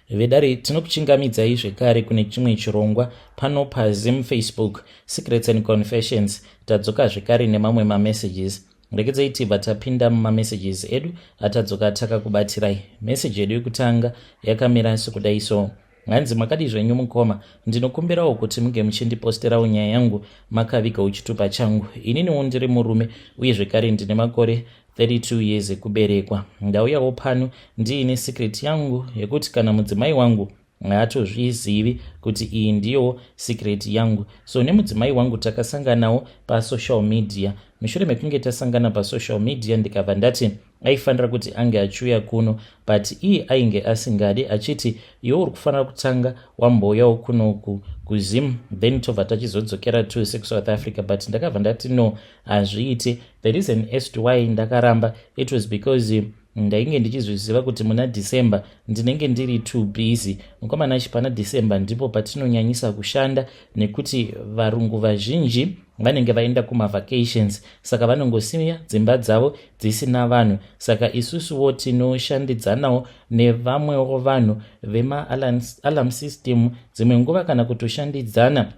Vedare, tinokuchingamidzai zvekare kune chimwe chirongwa pano paZim Facebook Secrets and Confessions. Tadzoka zvekare nemamwe mamessages. Rekedzai tibva tapinda mumamessages edu atadzoka takakubatirai. Meseji yedu yekutanga yakamira sekudai so. Hanzi, "Makadi zvenyu mukoma? Ndinokumbirawo kuti munge muchindiposterawo nyaya yangu makavigawo chitupa changu. Ininiwo ndiri murume uye zvekare ndine makore 32 years ekuberekwa. Ndauyawo pano ndiine secret yangu yekuti kana mudzimai wangu haatozvizivi kuti iyi ndiyo secret yangu. So nemudzimai wangu takasanganawo pasocial media. Mushure mekunge tasangana pasocial media, ndikabva ndati aifanira kuti ange achiuya kuno, but iye ainge asingadi, achiti iwe uri kufanira kutanga wambouyawo kunoku kuZim, then tobva tachizodzokera tose kuSouth Africa. But ndakabva ndati no, hazviiti. The reason as to why ndakaramba, it was because ndainge ndichizviziva kuti muna December ndinenge ndiri too busy. Mukomana, pana December ndipo patinonyanyisa kushanda, nekuti varungu vazhinji vanenge vaenda kumavacations, saka vanongosiya dzimba dzavo dzisina vanhu. Saka isusuwo tinoshandidzanawo nevamwewo vanhu vemaalarm system dzimwe nguva, kana kutoshandidzana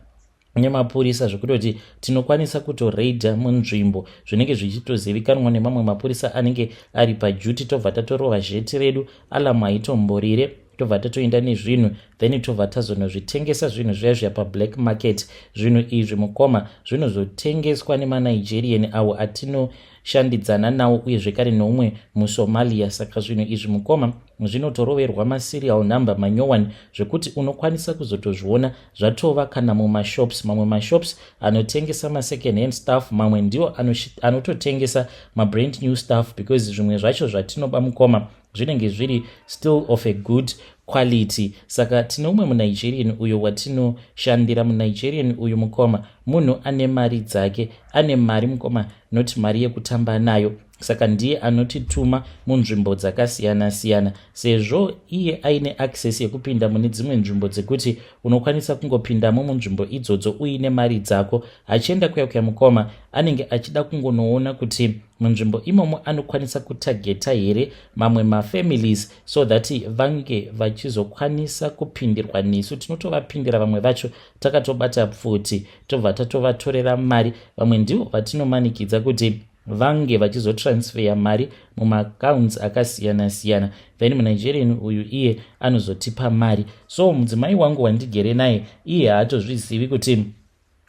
nemapurisa, zvekutoti tinokwanisa kutoreidha munzvimbo zvinenge zvichitozivikanwa nemamwe mapurisa anenge ari paduty. Tobva tatorova zheti redu, alarm haitomborire, tobva tatoenda nezvinhu, then tobva tazonozvitengesa zvinhu zviya zviya pablack market. Zvinhu izvi, mukoma, zvinozotengeswa nemaNigerian avo atinoshandidzana nawo, uye zvekare neumwe muSomalia. Saka zvinhu izvi, mukoma, zvinotoroverwa maserial number manyowani, zvekuti unokwanisa kuzotozviona zvatova kana mumashops. Mamwe mashops anotengesa masecond hand stuff, mamwe ndiwo anototengesa mabrand new stuff, because zvimwe zvacho zvatinoba, mukoma, zvinenge zviri still of a good quality. Saka tine umwe muNigerian uyo watinoshandira. MuNigerian uyu, mukoma, munhu ane mari dzake, ane mari, mukoma, noti mari yekutamba nayo. Saka ndiye anotituma munzvimbo dzakasiyana-siyana, sezvo iye aine access yekupinda mune dzimwe nzvimbo dzekuti unokwanisa kungopindamo munzvimbo idzodzo uine mari dzako. Achienda kuya kuya, mukoma, anenge achida kungonoona kuti munzvimbo imomo anokwanisa kutageta here mamwe mafamilies, so that vange vachizokwanisa kupindirwa nesu. Tinotovapindira vamwe vacho takatobata pfuti, tobva tatovatorera mari. Vamwe ndivo vatinomanikidza kuti vange vachizotransferya mari mumaaccounts akasiyana-siyana, then muNigerian uyu iye anozotipa mari. So mudzimai wangu wandigere naye, iye haatozvizivi kuti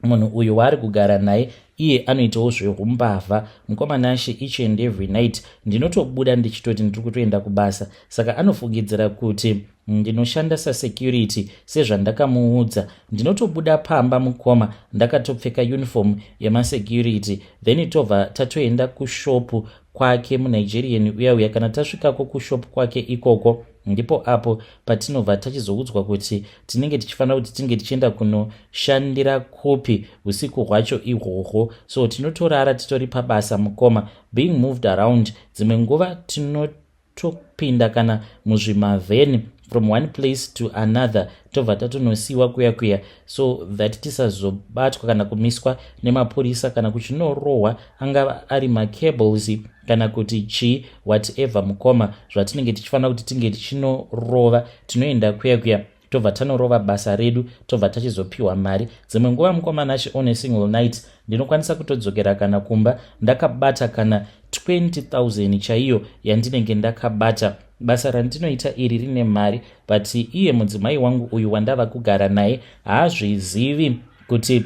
munhu uyu waari kugara naye iye anoitawo zveumbavha. Mukoma Nashe, each and every night ndinotobuda ndichitoti ndiri kutoenda kubasa, saka anofungidzira kuti ndinoshanda sasecurity sezvandakamuudza. Ndinotobuda pamba, mukoma, ndakatopfeka uniform yemasecurity, then tobva tatoenda kushopu kwake muNigerian uya uya. Kana tasvikako kushopu kwake ikoko, ndipo apo patinobva tachizoudzwa kuti tinenge tichifanira kuti tinge tichienda kunoshandira kupi usiku hwacho ihwohwo. So tinotorara titori pabasa, mukoma, being moved around. Dzimwe nguva tinotopinda kana muzvimavheni from one place to another, tobva tatonosiyiwa kuya kuya, so that tisazobatwa kana kumiswa nemapurisa kana kuchinorohwa, angava ari macables kana kuti chii, whatever, mukoma, zvatinenge tichifanira kuti tinge tichinorova. Tinoenda kuya kuya, tobva tanorova basa redu, tobva tachizopiwa mari. Dzimwe nguva, mukoma Nashe, on a single night ndinokwanisa kutodzokera kana kumba ndakabata kana 20 000 chaiyo yandinenge ndakabata. Basa randinoita iri rine mari, but iye mudzimai wangu uyu wandava kugara naye haazvizivi kuti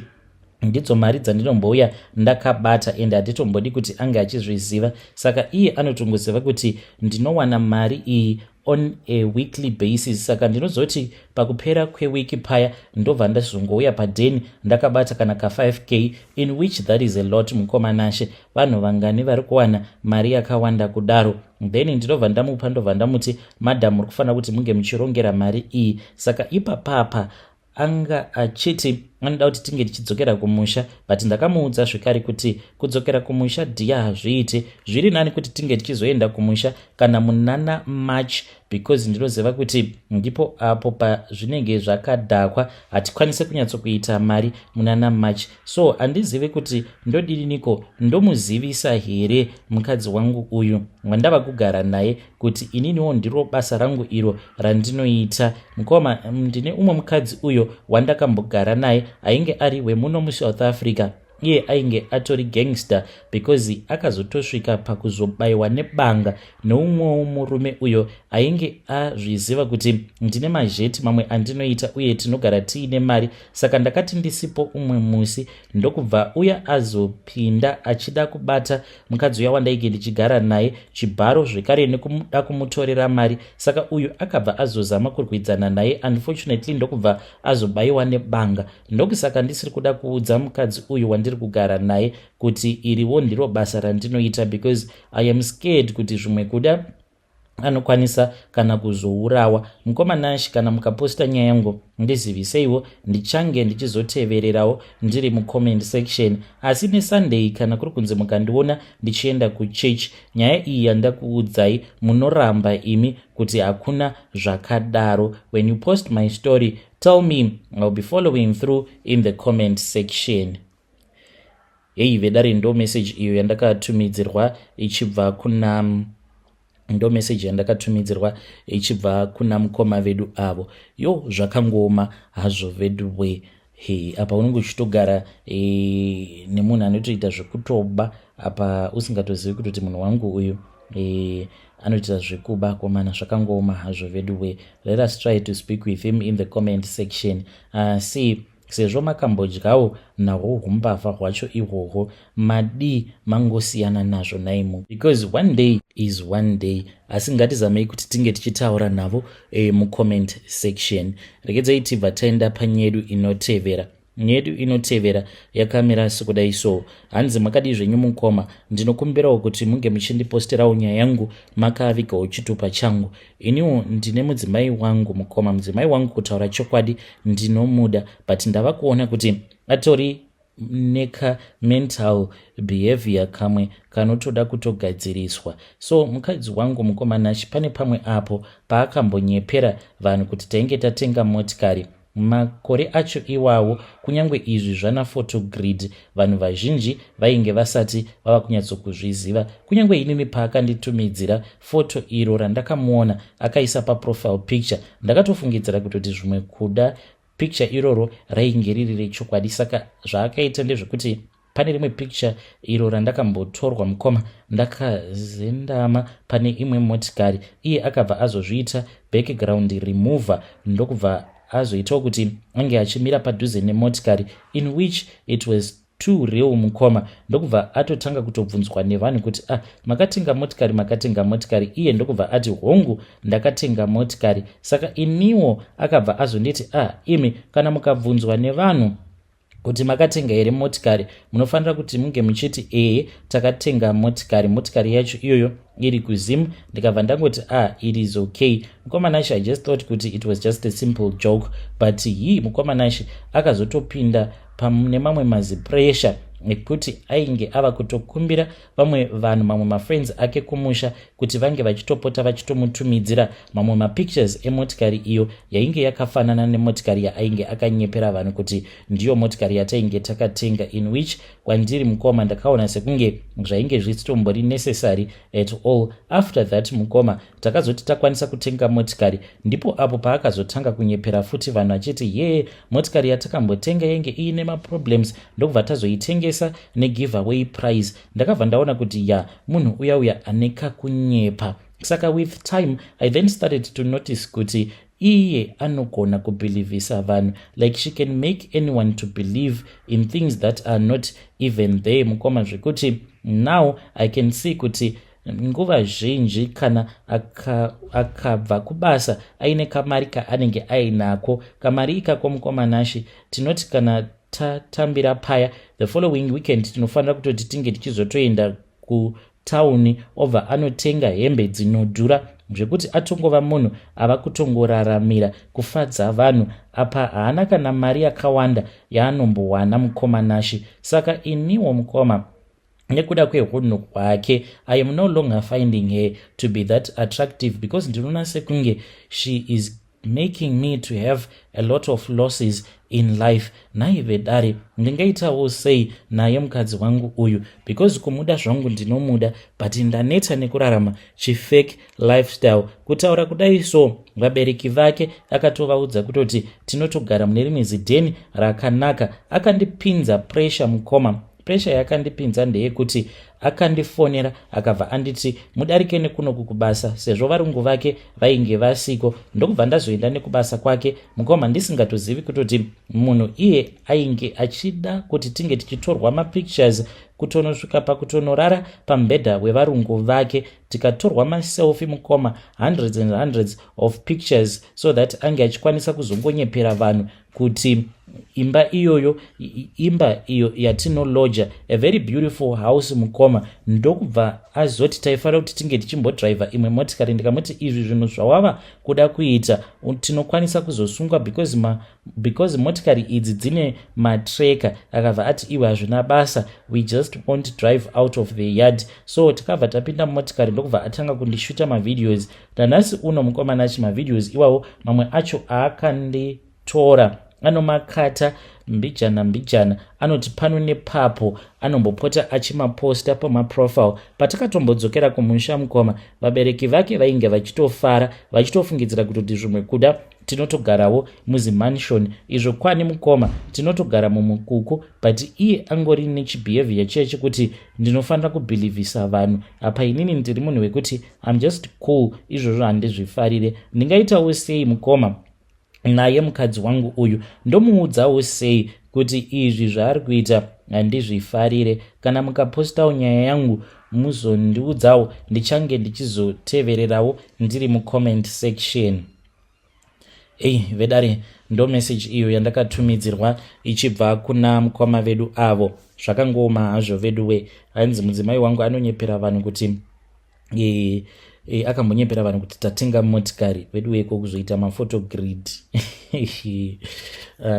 ndidzo mari dzandinombouya ndakabata, ende handitombodi kuti ange achizviziva. Saka iye anotongoziva kuti ndinowana mari iyi on a weekly basis. Saka ndinozoti pakupera kwewiki paya, ndobva ndazongouya padheni ndakabata kana ka5K, in which that is a lot. Mukoma Nashe, vanhu vangani vari kuwana mari yakawanda kudaro? Then ndinobva ndamupa, ndobva ndamuti, 'Madam, muri kufanira kuti munge muchirongera mari iyi.' Saka ipapapa anga achiti Anoda kuti tinge tichidzokera kumusha, but ndakamuudza zvekare kuti kudzokera kumusha, dear, hazviite. Zviri nani kuti tinge tichizoenda kumusha kana munana March, because ndinoziva kuti ndipo apo pazvinenge zvakadhakwa, hatikwanisi kunyatsokuita mari munana March. So handizivi kuti ndodiniko. Ndomuzivisa here mukadzi wangu uyu wandava kugara naye kuti ininiwo ndiro basa rangu iro randinoita? Mukoma, ndine umwe mukadzi uyo wandakambogara naye, ainge ari wemuno muSouth Africa. Iye ainge atori gangster, because akazotosvika pakuzobayiwa nebanga neumwewo murume uyo ainge azviziva kuti ndine mazheti mamwe andinoita uye tinogara tiine mari. Saka ndakati ndisipo umwe musi, ndokubva uya azopinda achida kubata mukadzi uya wandainge ndichigara naye chibharo zvekare, nekuda kumutorera mari. Saka uyu akabva azozama kurwidzana naye, unfortunately ndokubva azobayiwa nebanga. Ndokusaka ndisiri kuda kuudza mukadzi uyu wandiri kugara naye kuti iriwo ndiro basa randinoita, because I am scared kuti zvimwe kuda anokwanisa kana kuzourawa. Mukoma Nashi, kana mukaposta nyaya yangu, ndiziviseiwo, ndichange ndichizotevererawo ndiri mucomment section. Asi neSunday, kana kuri kunzi mukandiona ndichienda kuchechi, nyaya iyi yandakuudzai, munoramba imi kuti hakuna zvakadaro. When you post my story, tell me. I'll be following through in the comment section. Hei vedare, ndo message iyo yandakatumidzirwa ichibva kuna, ndo meseji yandakatumidzirwa ichibva kuna mukoma vedu avo. Yo, zvakangooma hazvo vedu we. He, apa unenge uchitogara nemunhu anotoita zvekutoba, apa usingatozivi kutoti munhu wangu uyu anoita zvekuba. Komana, zvakangooma hazvo vedu we. Let us try to speak with him in the comment section. See, sezvo makambodyawo nahwo humbavha hwacho ihwohwo, madii mangosiyana nazvo naimo? Because one day is one day. Asi ngatizamei kuti tinge tichitaura navo mucomment section. Regedzai tibva taenda panyedu inotevera. Nyedu inotevera yakamira sekudai so. Hanzi, "Makadii zvenyu mukoma? Ndinokumbirawo kuti munge muchindiposterawo nyaya yangu makavigawo chitupa changu. Iniwo ndine mudzimai wangu, mukoma. Mudzimai wangu, kutaura chokwadi, ndinomuda, but ndava kuona kuti atori nekamental behavior kamwe kanotoda kutogadziriswa. So mukadzi wangu, mukoma Nashi, pane pamwe apo paakambonyepera vanhu kuti tainge tatenga motikari. Makore acho iwawo, kunyange izvi zvana photogrid, vanhu vazhinji vainge vasati vava kunyatsokuzviziva. Kunyange inini paakanditumidzira foto iro randakamuona akaisa paprofile picture, ndakatofungidzira kutoti zvimwe kuda picture iroro rainge riri rechokwadi. Saka zvaakaita ndezvekuti pane rimwe picture iro randakambotorwa, mukoma, ndakazendama pane imwe motikari, iye akabva azozviita background remover, ndokubva azoitawo kuti ange achimira padhuze nemotikari, in which it was too real, mukoma. Ndokubva atotanga kutobvunzwa nevanhu kuti, 'Ah, makatenga motikari? Makatenga motikari?' Iye ndokubva ati, 'Hongu, ndakatenga motikari.' Saka iniwo akabva azonditi, 'Ah, imi, kana mukabvunzwa nevanhu kuti makatenga here motikari, munofanira kuti munge muchiti, ehe, takatenga motikari. Motikari yacho iyoyo iri kuZim.' Ndikabva ndangoti, 'Ah, it is okay.' Mukoma Nashi, I just thought kuti it was just a simple joke, but he, mukoma Nashi, akazotopinda nemamwe mazipressure ekuti ainge ava kutokumbira vamwe vanhu, mamwe mafriends ake kumusha, kuti vange vachitopota vachitomutumidzira mamwe mapictures emotikari iyo yainge yakafanana nemotikari yaainge akanyepera vanhu kuti ndiyo motikari yatainge takatenga. In which kwandiri, mukoma, ndakaona sekunge zvainge zvisitombori necessary at all. After that, mukoma, takazoti takwanisa kutenga motikari, ndipo apo paakazotanga kunyepera futi vanhu achiti, 'Ye, motikari yatakambotenga yainge iine maproblems, ndokubva tazoitengesa negiveaway price.' Ndakabva ndaona kuti ya, munhu uya uya ane kakunyepa. Saka with time I then started to notice kuti iye anogona kubelievisa vanhu, like she can make anyone to believe in things that are not even there, mukoma, zvekuti now I can see kuti nguva zhinji kana akabva kubasa aine kamari kaanenge ainako, kamari ikako, mukoma Nashi, tinoti kana tatambira paya, the following weekend tinofanira kutoti tinge tichizotoenda kutown. kutauni, obva anotenga hembe dzinodhura, zvekuti atongova munhu ava kutongoraramira kufadza vanhu. Apa haana kana mari yakawanda yaanombowana, mukoma Nashi. Saka iniwo, mukoma, nekuda kweunhu hwake, I am no longer finding her to be that attractive, because ndinoona sekunge she is making me to have a lot of losses in life. Nhai vedare, ndingaitawo sei naye mukadzi wangu uyu? Because kumuda zvangu ndinomuda, but ndaneta nekurarama chifake lifestyle. Kutaura kudai so, vabereki vake akatovaudza kutoti tinotogara mune rimwe zidheni rakanaka. Akandipinza pressure, mukoma. Pressure yaakandipinza ndeyekuti akandifonera, akabva anditi mudarike nekunoku kubasa, sezvo varungu vake vainge vasiko. Ndokubva ndazoenda nekubasa kwake, mukoma, ndisingatozivi kutoti munhu iye ainge achida kuti tinge tichitorwa mapictures, kutonosvika pakutonorara pamubhedha wevarungu vake, tikatorwa maselfie, mukoma, hundreds and hundreds of pictures, so that ange achikwanisa kuzongonyepera vanhu kuti imba iyoyo, imba iyo yatinoloja, a very beautiful house, mukoma. Ndokubva azoti taifanira kuti tinge tichimbodhiraivha imwe motikari. Ndikamuti izvi zvinhu zvawava kuda kuita, tinokwanisa kuzosungwa because motikari idzi dzine matracker. Akabva ati, "Iwe, hazvina basa, we just won't drive out of the yard." So takabva tapinda mumotikari, ndokubva atanga kundishuta mavideos. Nanhasi uno, mukoma Nachi, mavideos iwawo mamwe acho aakanditora anomakata mbijana mbijana, anoti pano nepapo anombopota achimaposta pamaprofile. Patakatombodzokera kumusha, mukoma, vabereki vake vainge vachitofara, vachitofungidzira kutoti zvimwe kuda tinotogarawo muzimansion. Izvo kwani, mukoma, tinotogara mumukuku, but iye angori nechibehavior chiya chekuti ndinofanira kubhilivhisa vanhu. Apa inini ndiri munhu wekuti I'm just cool. Izvozvo handizvifarire. Ndingaitawo sei, mukoma, naye mukadzi wangu uyu? Ndomuudzawo sei kuti izvi zvaari kuita handizvifarire? Kana mukapostawo nyaya yangu, muzondiudzawo, ndichange ndichizotevererawo ndiri mucomment section. Ei vedare, ndo message iyo yandakatumidzirwa ichibva kuna mukoma vedu avo. Zvakangooma hazvo vedu we. Hanzi mudzimai wangu anonyepera vanhu kuti akambonyepera vanhu kuti tatenga motikari. Vedu weko, kuzoita mafotogrid.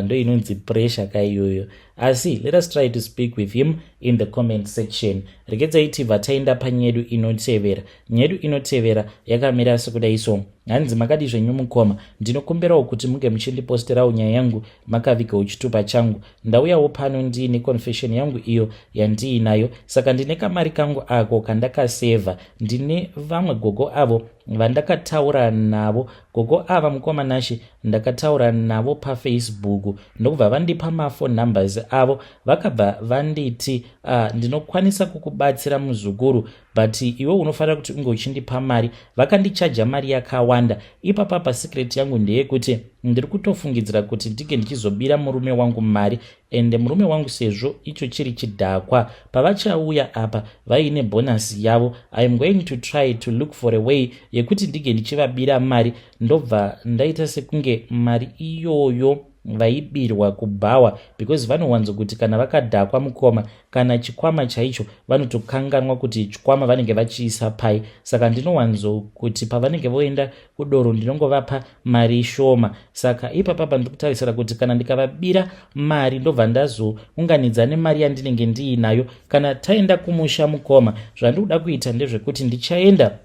Ndo inonzi pressure kaiyoyo. Asi let us try to speak with him in the comment section. Regedzai tibva taenda panyedu inotevera. Nyedu inotevera yakamira sekudai so. Hanzi, "Makadi zvenyu, mukoma? Ndinokumbirawo kuti munge muchindiposterawo nyaya yangu makavigawo chitupa changu. Ndauyawo pano ndiine confession yangu iyo yandiinayo. Saka ndine kamari kangu ako kandakasevha. Ndine vamwe gogo avo vandakataura navo. Gogo ava, mukoma Nashe, ndakataura navo paFacebook, ndokubva vandipa maphone numbers avo. Vakabva vanditi, 'Ndinokwanisa kukubatsira, muzukuru, but iwe unofanira kuti unge uchindipa mari.' Vakandichaja mari yakawanda. Ipapa pasecret yangu ndeyekuti ndiri kutofungidzira kuti ndinge ndichizobira murume wangu mari, ende murume wangu, sezvo icho chiri chidhakwa, pavachauya apa vaine bhonasi yavo, I am going to try to look for a way yekuti ndinge ndichivabira mari, ndobva ndaita sekunge mari iyoyo vaibirwa kubhawa, because vanowanzokuti kana vakadhakwa, mukoma, kana chikwama chaicho vanotokanganwa kuti chikwama vanenge vachiisa pai. Saka ndinowanzokuti pavanenge voenda kudoro, ndinongovapa mari shoma. Saka ipapapa ndiri kutarisira kuti kana ndikavabira mari, ndobva ndazounganidza nemari yandinenge ndiinayo kana taenda kumusha. Mukoma, zvandiri kuda kuita ndezvekuti ndichaenda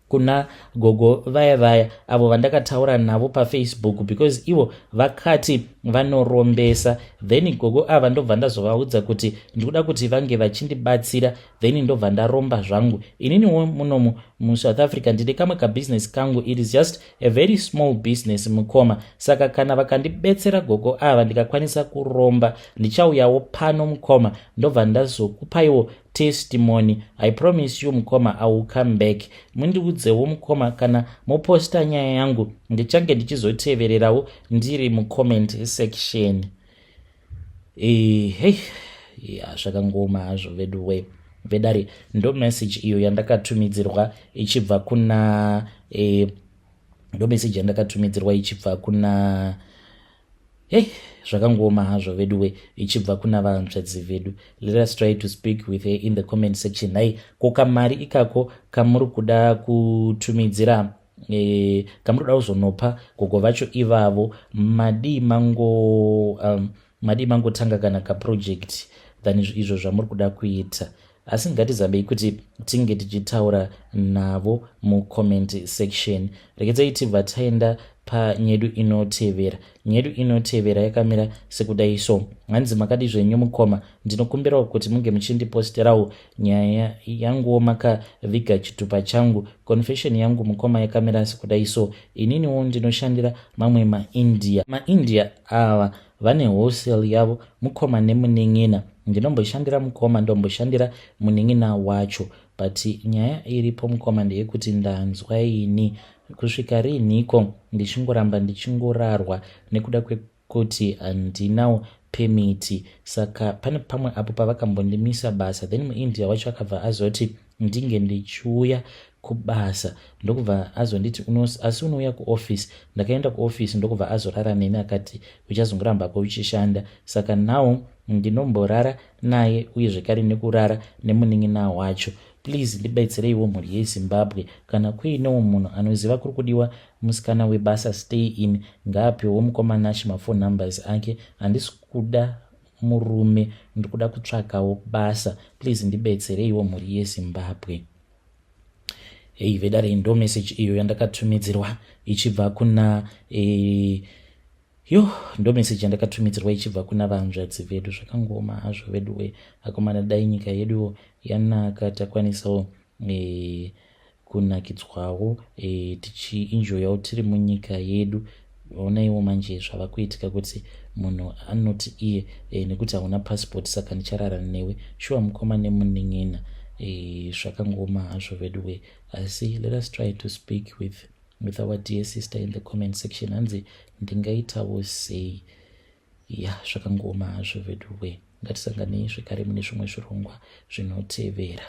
kuna gogo vaya vaya avo vandakataura navo paFacebook, because ivo vakati vanorombesa. Then gogo ava ndobva ndazovaudza kuti ndikuda kuti vange vachindibatsira, then ndobva ndaromba zvangu. Ininiwo munomu muSouth Africa ndine kamwe kabusiness kangu. It is just a very small business, mukoma. Saka kana vakandibetsera gogo ava, ndikakwanisa kuromba, ndichauyawo pano, mukoma, ndobva ndazokupaiwo testimony. I promise you, mukoma, I will come back. Mundiudzewo, mukoma, kana moposta nyaya yangu, ndichange ndichizotevererawo ndiri mucomment section." Hei, ya, zvakangoma hazvo vedu we. Vedare, ndo message iyo yandakatumidzirwa ichibva kuna ndo message yandakatumidzirwa ichibva kuna Hei, zvakangooma hazvo veduwe. Ichibva kuna vanzvadzi vedu, let us try to speak with her in the comment section. Nhai, kokamari ikako kamuri kuda kutumidzira, kamuri kuda kuzonopa gogo vacho ivavo, madii mangotanga kana kaproject than izvo zvamuri kuda kuita? Asi ngatizambei kuti tinge tichitaura navo mucomment section. Regedzai tibva taenda panyedu inotevera. Nyedu inotevera yakamira sekudai so. Hanzi, "Makadi zvenyu mukoma? Ndinokumbirawo kuti munge muchindiposterawo nyaya yanguwo makaviga chitupa changu. Confession yangu mukoma yakamira sekudai so. Ininiwo ndinoshandira mamwe maIndia. MaIndia ava vane wholesale yavo, mukoma nemunin'ina. Ndinomboshandira mukoma, ndomboshandira munin'ina wacho. But nyaya iripo mukoma ndeyekuti ndanzwa ini kusvika riiniko ndichingoramba ndichingorarwa nekuda kwekuti handinawo permit. Saka pane pamwe apo pavakambondimisa basa, then muIndia wacho akabva azoti ndinge ndichiuya kubasa, ndokubva azonditi asi unouya kuofisi. Ndakaenda kuofisi, ndokubva azorara neni, akati uchazongorambako uchishanda. Saka now ndinomborara naye uye zvekare nekurara nemunin'ina wacho. Please ndibetsereiwo mhuri yeZimbabwe. Kana kuinewo munhu anoziva kuri kudiwa musikana webasa stay in, ngaapiwo mukoma Nashi maphone numbers ake. Handisi kuda murume, ndikuda kutsvakawo basa. Please ndibetsereiwo mhuri yeZimbabwe." Hei vedare, ndo message iyo yandakatumidzirwa ichibva kuna yo, ndo message yandakatumidzirwa ichibva kuna vanzvadzi vedu. Zvakangoma hazvo vedu. Akomana, dai nyika yedu yanaka, takwanisawo kunakidzwawo, tichienjoyawo tiri munyika yedu. Onaiwo manje zvava kuitika, kuti munhu anoti iye nekuti hauna passport saka ndicharara newe. Shuwa, mukoma nemunin'ina. Zvakangoma hazvo veduwe. Asi let us try to speak with our dear sister in the comment section. Hanzi, "Ndingaitawo sei?" Ya, zvakangoma hazvo veduwe. Ngatisanganei zvekare mune zvimwe zvirongwa zvinotevera.